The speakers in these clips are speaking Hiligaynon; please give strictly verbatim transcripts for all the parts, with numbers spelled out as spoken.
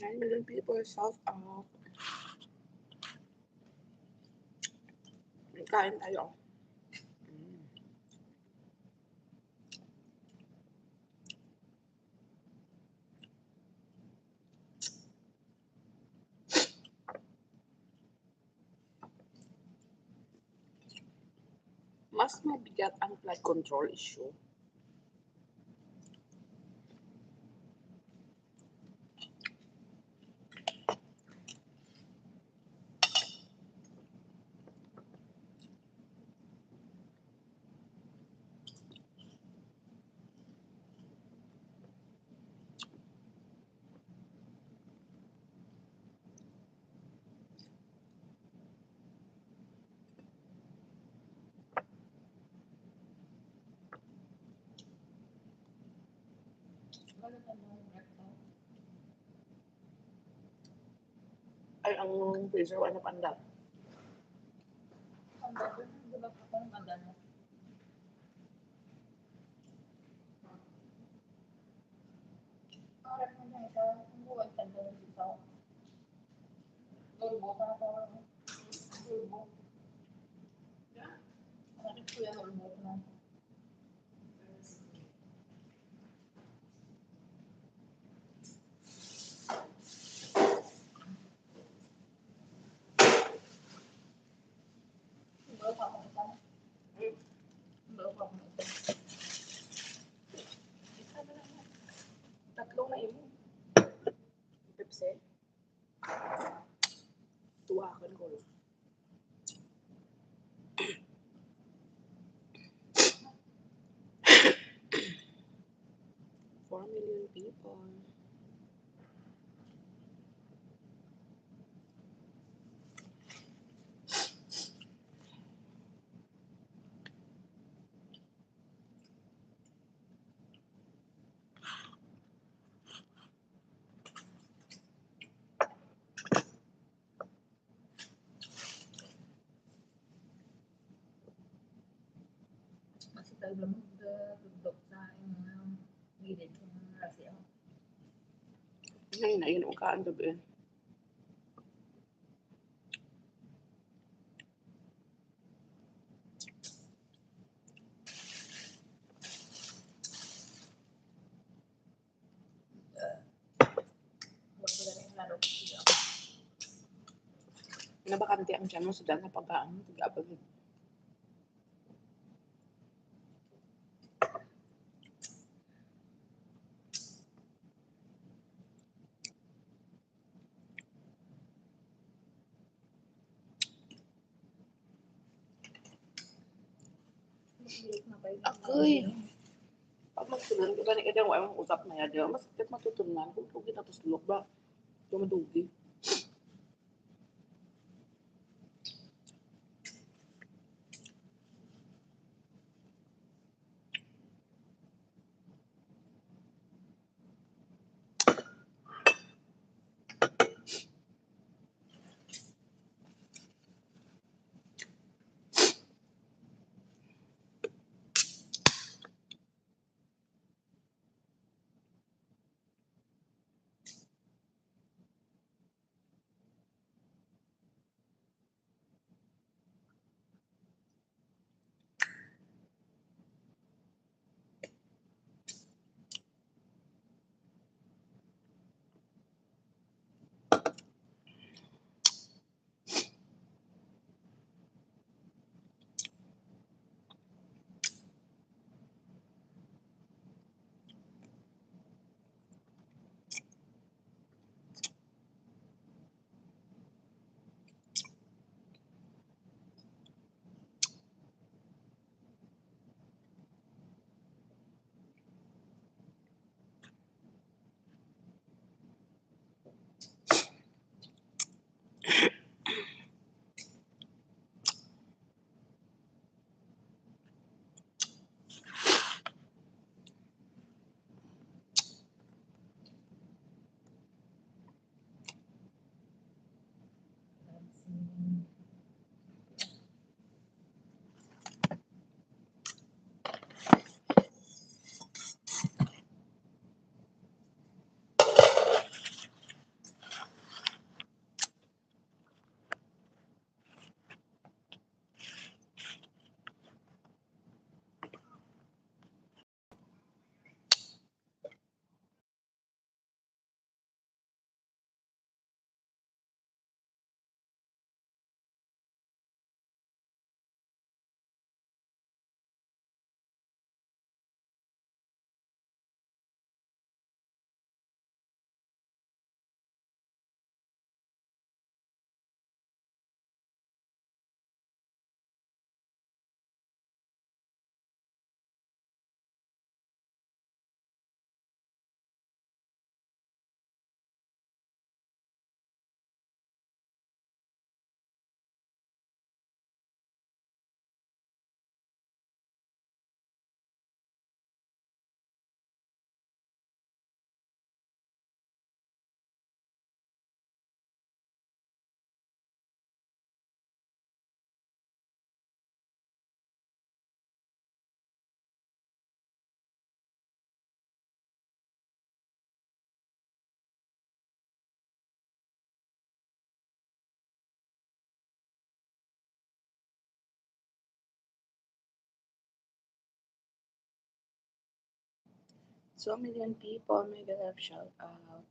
Nine million people, shout out. Kain tayo. Mm. Mas mabigat ang flood control issue. Ay, ang freezer, wala na panda. Ang dami, di ba, pa ng madami? Parang ano ito, ang buwan, tanda na dito. Lulbo, parang, parang, lulbo. Ano ito yung lulbo na? Tatlo na imo. Pepsi. Tuwakan ko lang. Four million people. Kasi talaga mag-, uh, tudlok sa imong gilid kung ano na siya. Ngayon na yun, ang kaan gabi. Nabakante ang tiyan mo sa daan sa pagkaon, pag-abag. Agoy. Pag magsulan ka ba ni kadang wala mong usap na yada, mas sakit matutunan kung tugi na tuslok ba? Ito madugi. Two million people, mega love shout out.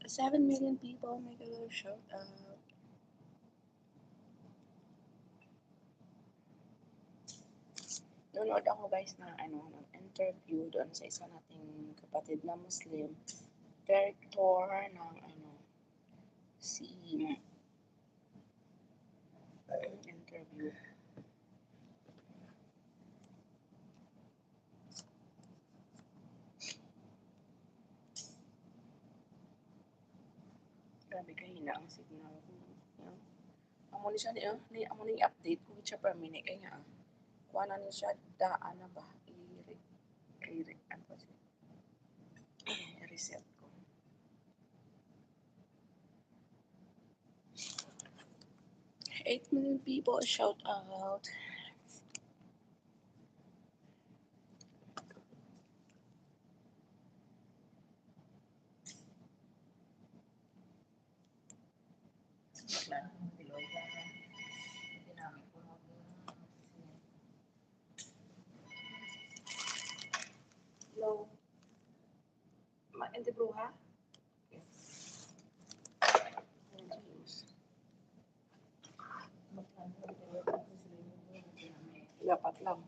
Seven million people, mega love shout out. Nanood ako, guys, ng ano, ng interview doon sa isa nating kapatid na Muslim. Director ng ano, si interview. Grabe kahina ang signal. Amo ni siya, ni, ni, amo ni update ko siya per minute kay nga. Kuha na ni siya, daan na ba? I-re-, i-re-, ano pa siya? I-reset ko. Eight million people, shout out. Hello. Ma-, Ente Bruja? Dapat lang.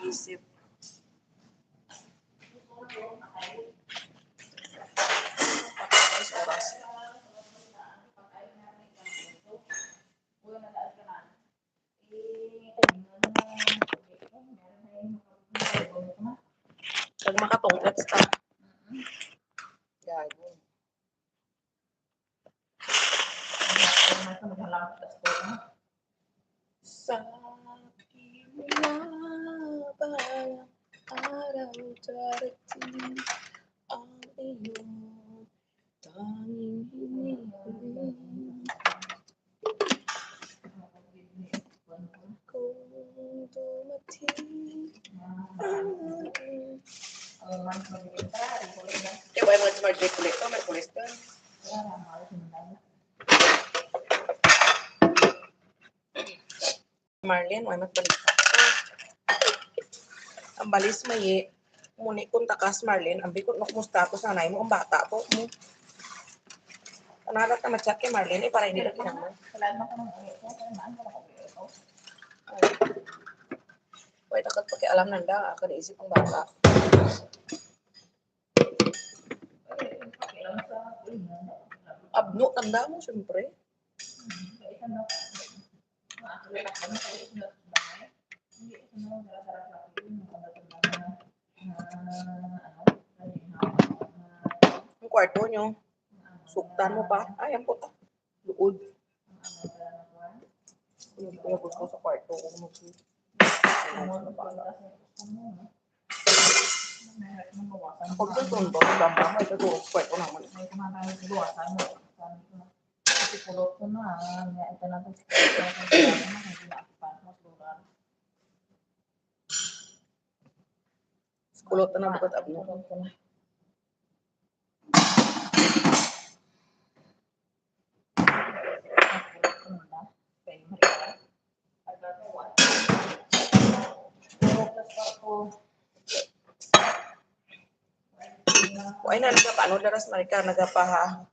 isip. Patay sa oras. Kag makatungkot ta. Gago. Sa kinabalang araw darating ang iyong tanging hinihiling. Kung dumating ang... Kaya wala mo sa Marjorie Puleto, may pulis doon. Marlene, wala mo sa Puleto. Ang balis may, muni kung takas, Marlene, ang bikot mo kumusta ako sa nanay mo, ang bata ko mo. Kanalat na ma-chat kay Marlene, eh, para hindi na kinamo. Wala, takat pakialam nanda, ah, kanaisip ang bata. Abno, tanda mo, siyempre. Ang kwarto nyo. Suktan mo pa. Ay, ang puta. Luod. Hindi ko na gusto sa kwarto kung mag-, ako din kung ba, ang tama mo, ito to, kwarto naman. Kasi kulot ko na, ah, nga ito na to. Kulot na bukod abno. Ay, na, nagapa-, ano, daras, Marika, nagapaha.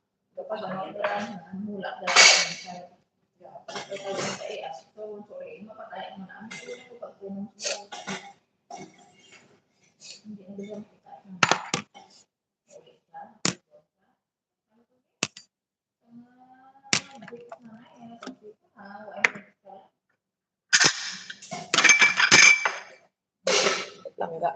Langga.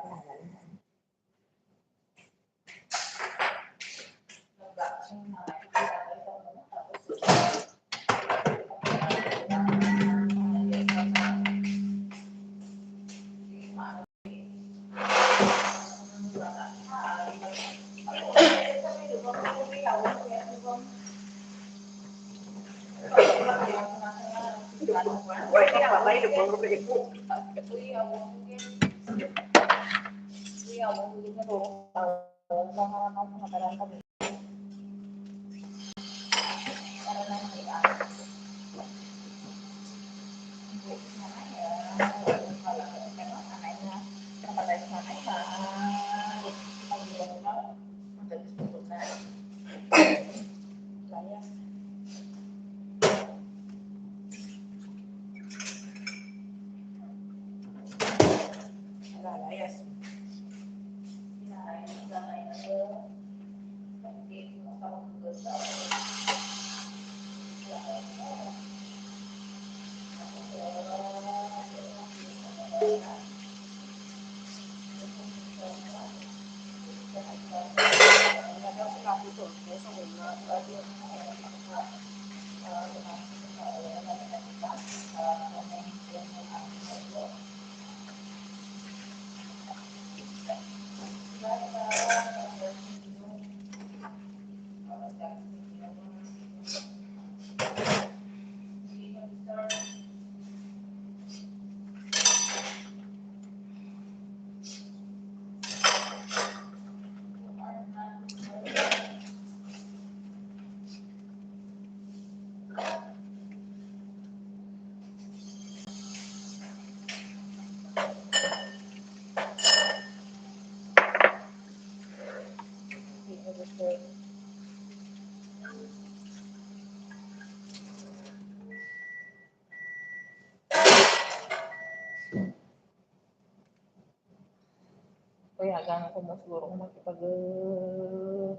Talagang ako mo siguro kung makipag-, uh,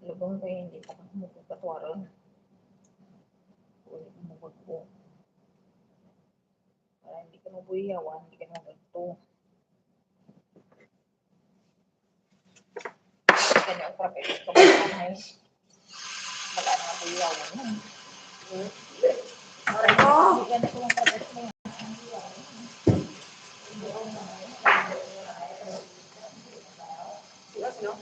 lubong kay hindi pa ako magpapatuwaran. Uy, umubag ko. Para hindi ka mabuyawan, hindi ka maganto. Kanya ang property ko, mga anay. Wala na ang buyawan mo. Aray ko! Kanya ko ang property mo. Sino, sino?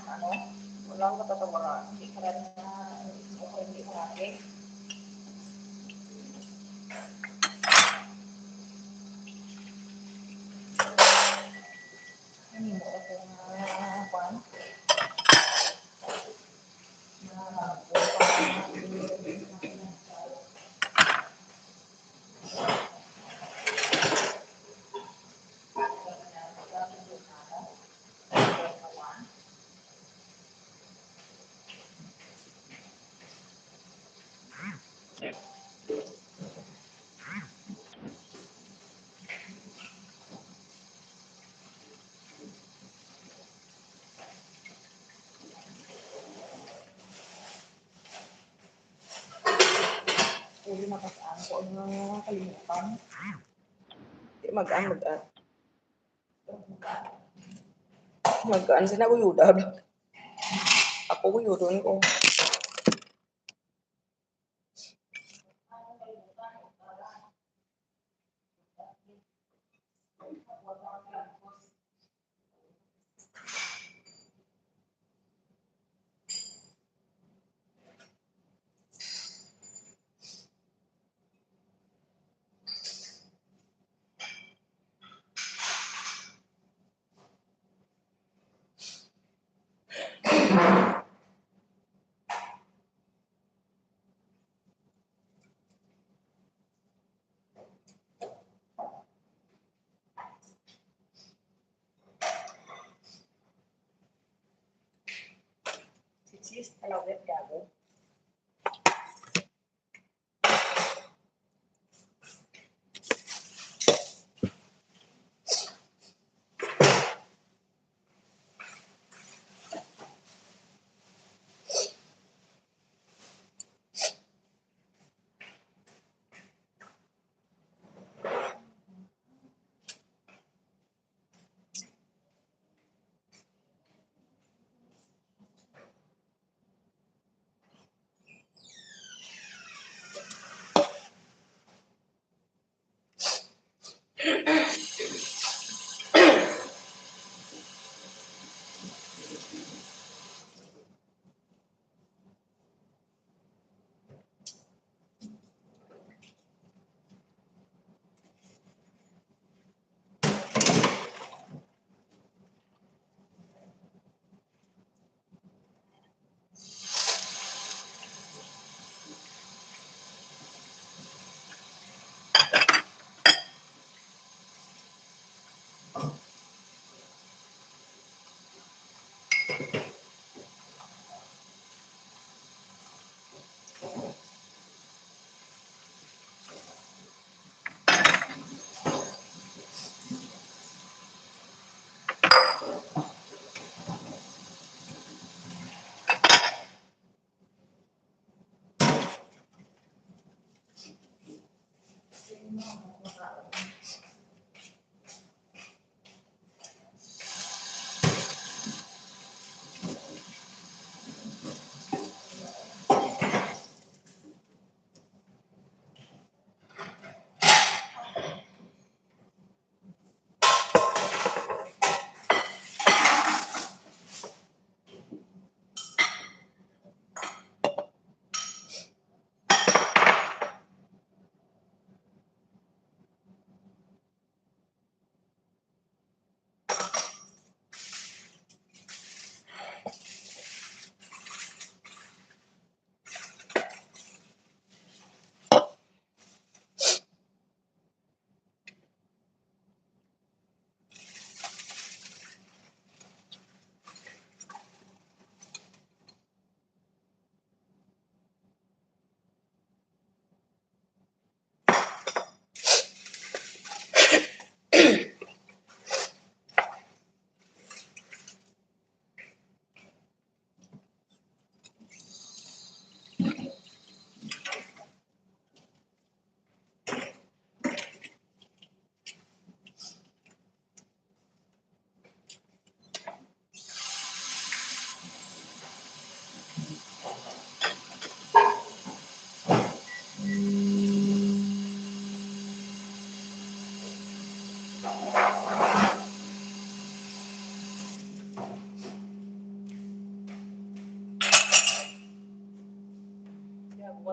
Ano? Wala akong katatawaran. Hindi ka rin na, hindi ka rin. Ano mo ako nga, kwan? Uy, matas-an ko nga kalimutan. Di, mag-an, mag-an. Mag-an sila, uyuda. Ako, uyudon ko. Si Sis, palawit gago.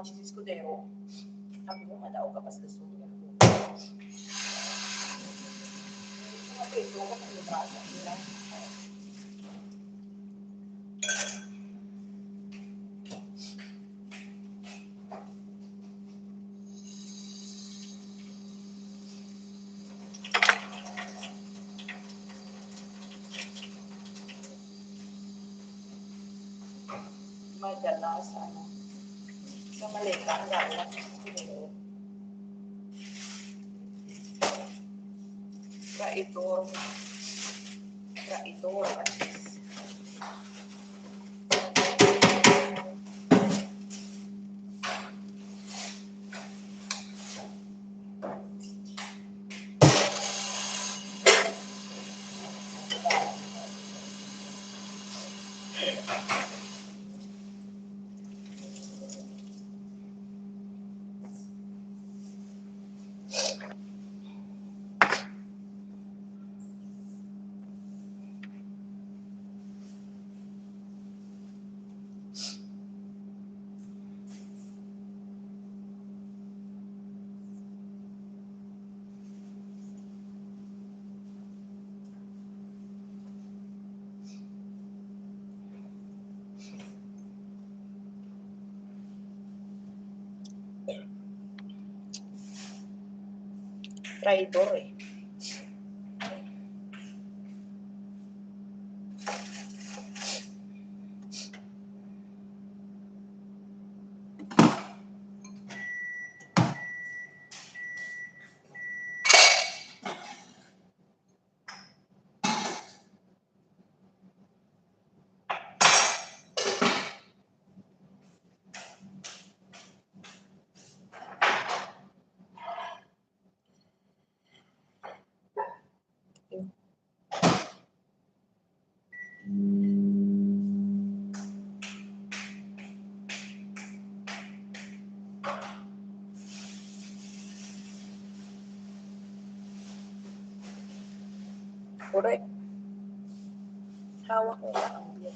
Si Escudero, ako, madaog ka pa sa gusto niya. Mga preso, ano ba sa kanila? Madala sa, ano, sa maleta, ang dami ng Escudero. Traidor. Traidor. Traidor eh. Correct. Hawak nila ang beer.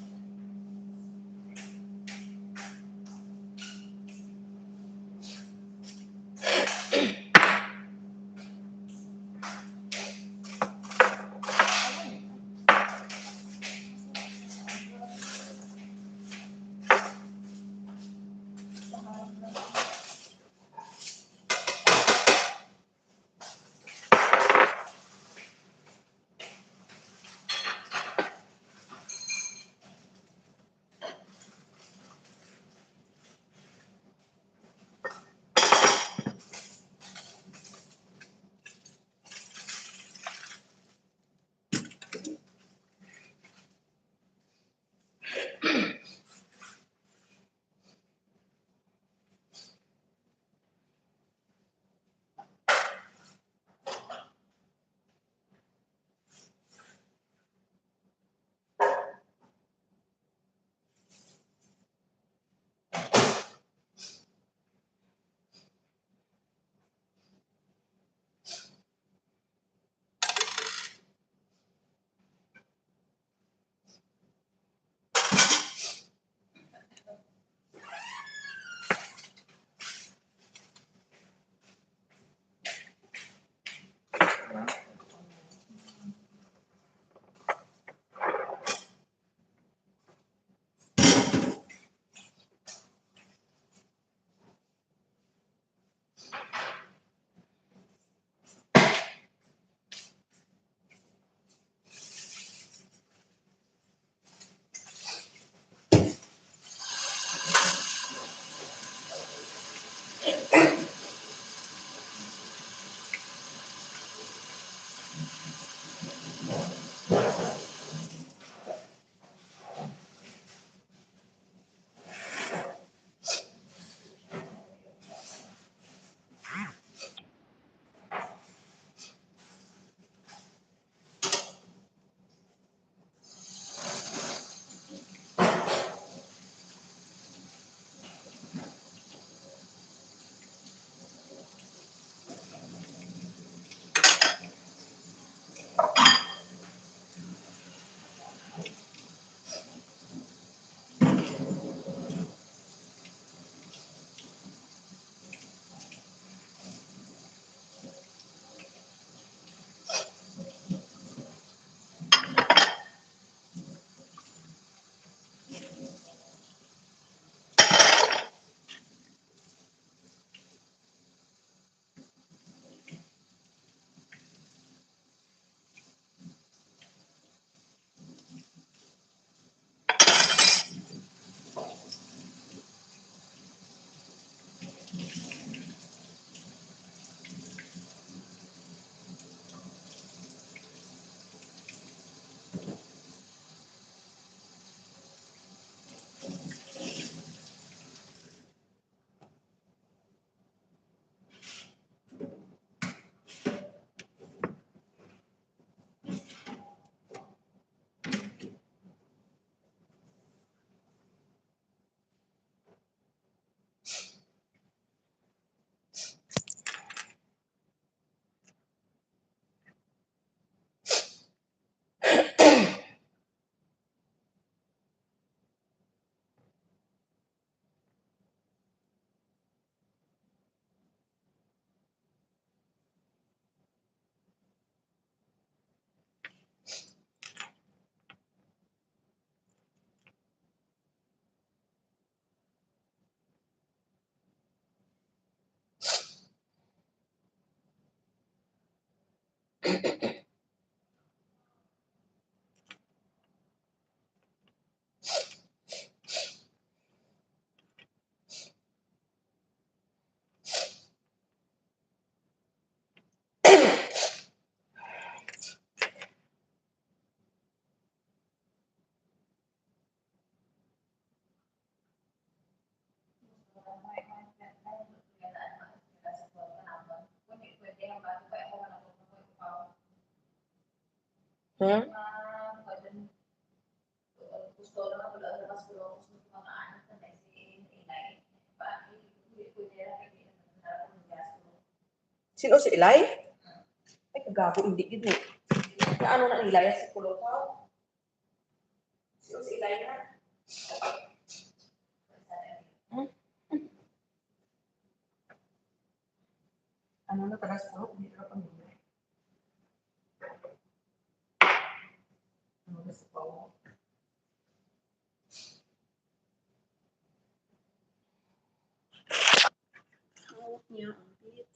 Hmm? Sino si Ilay? Ay, kagabo, hindi gid ni. Na ano na ang Ilay sa Kulukaw? Sino si Ilay na? Hmm? Ano na taga sa Kulukaw? Hindi na pamilya. Ano na sa Kulukaw? Hawak niya ang pit.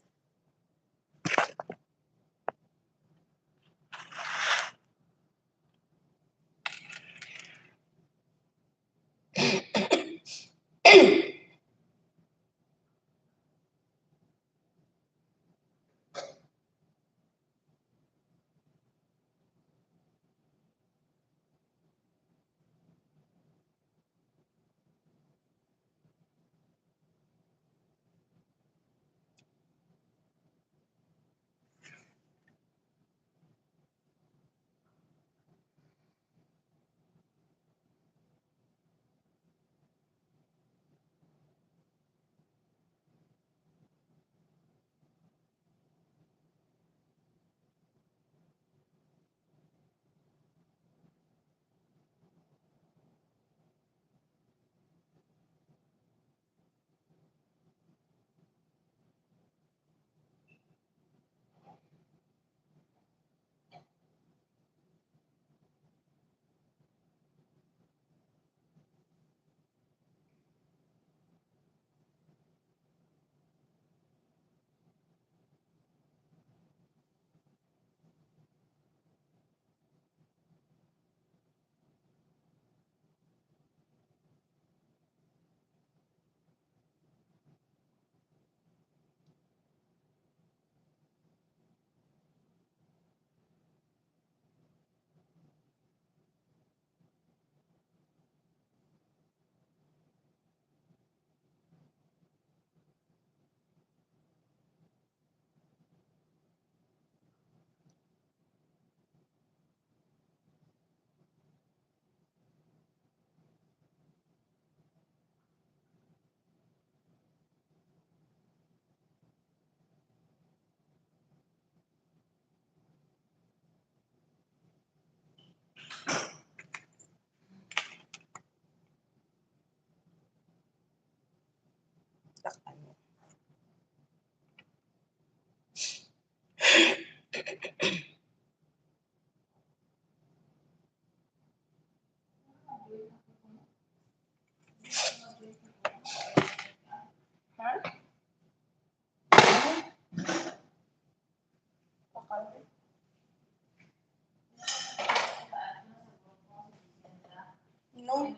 No.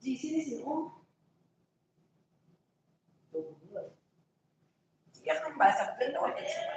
G C ni sino? Iya kang basa, pero wala siya.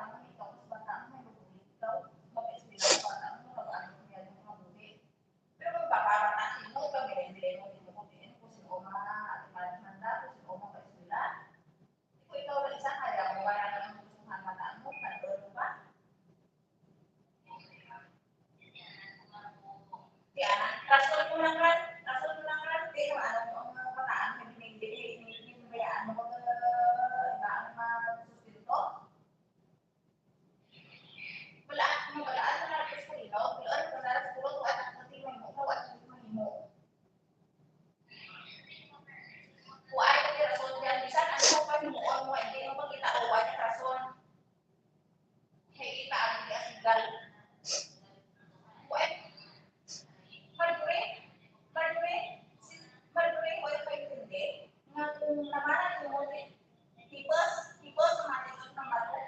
lang ang ikaw sa bata mo, may mabuhi ikaw, mag-eskwela sa bata mo, mag-ano niya yung mabuhi. Pero kung baka bata sino, ikaw, bilay-bilay mo dito kung diin, kung sino ang mga atiman handa, kung sino ang mga eskwela. Kung ikaw lang isa, kaya mo ba lang ang gusto ng bata mo, nandun mo ba? Di ana, rason mo lang ran, rason mo lang ran, di mo alam kung ang mga bataan nga binigay, binigay, binabayaan mo, eh, ba ang mga sustento? Wala, wala na lang sa imo, wala na lang sa imo, wala na lang sa imo. Kuan ka rason diyan, bisan ano pa himuon mo, hindi mo makita o wala ka rason. Kay kita ang di asigal. Kuan, Marjorie, Marjorie, si Marjorie, wala pa intindi nga kung namanan mo, tipos, tipos, matigot ng bato.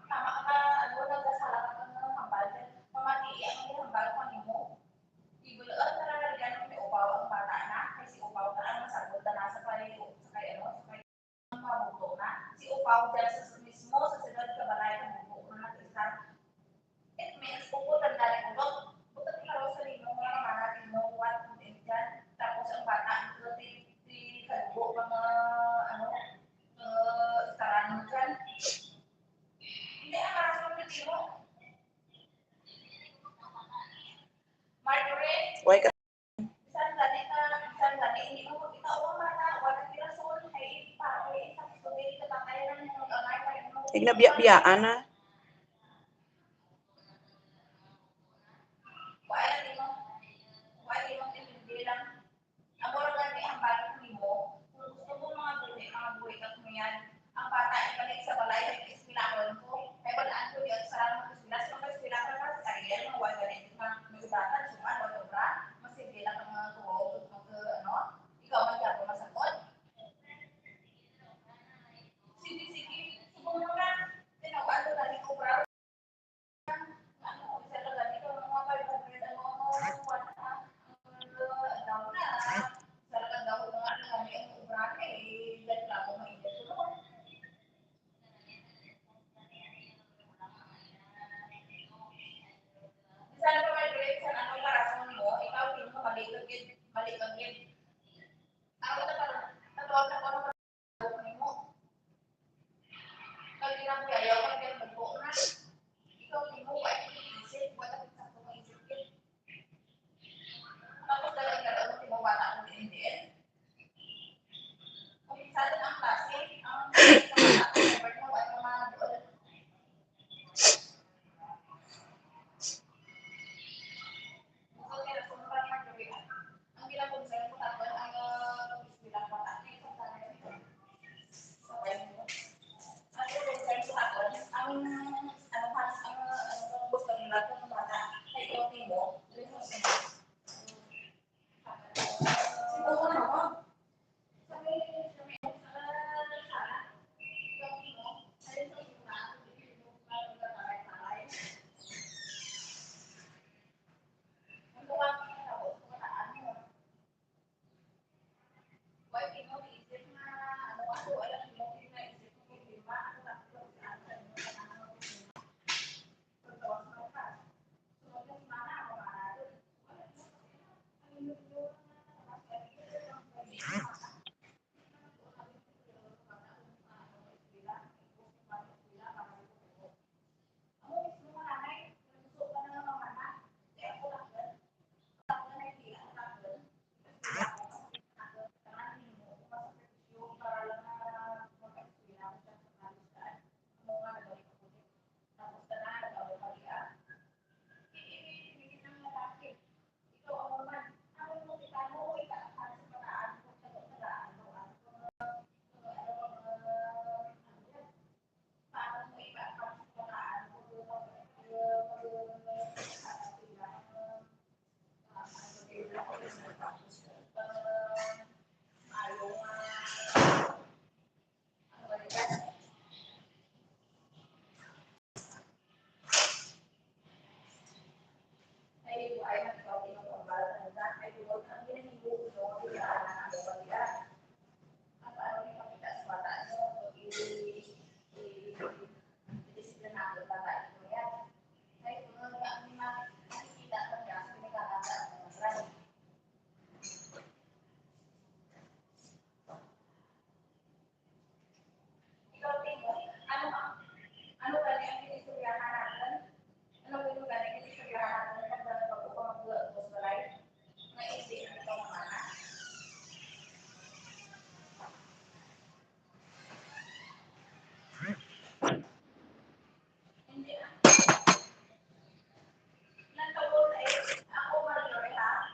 Tama ka, ano, nagkasala ka ng hambal. Pamati ang hambal ko nimo. Ibulot na lang yan ang upaw ang bata na, kay si upaw na ang masagot na nasa kay, sa kay, ano, sa kay ang mabuto na. Si upaw dyan sa mismo, sa sunod ka balay, mabuto na nag-isa. It means, upo tanda ni ulo. Buto ni Carlos sa limo, mga mana, limo, what, and dyan. Tapos ang bata, ito, ti, ti, kalubo, mga, ano, uh, karano dyan. Hindi, ang kaso ng timo. Marjorie, Why ka? Bisan gani ka, bisan gani hindi mo makita o ang mata, wala ka rason, kay para kay isa ka tubig, katakay lang mo, gamay pa rin mo. Ignabiya-biyaan na. Wala di mo, wala di mo, hindi lang. Ang oras gani ang balik nimo, kung gusto mo mga buhi, mga buhi ka kumayan, sa balay, nag-eskwela ko. Kay wala ko diya sa mga eskwela, sa mga eskwela ka sa kariyera, mga wala ganito nga may ubatan, suman, wala obra, mas hindi lang ang mga kuwaw, mag, ano, ikaw man ka masakot. Sige, sige, subukan mo na. Tinaw-an ko na ni obra. Ano, isa ka ganito, mga five hundred, ano, ano, one, ah, ano, daw na. Isa ka daw, mga ano, ano, yung obra, eh, dahil ako, may ito, no? Bisan pa may break sa ano, para sa mo, ikaw, tingin mo, mali ka gid, mali ka gid. Ako na pala, natawag na pala mo. Kag ginang kaya,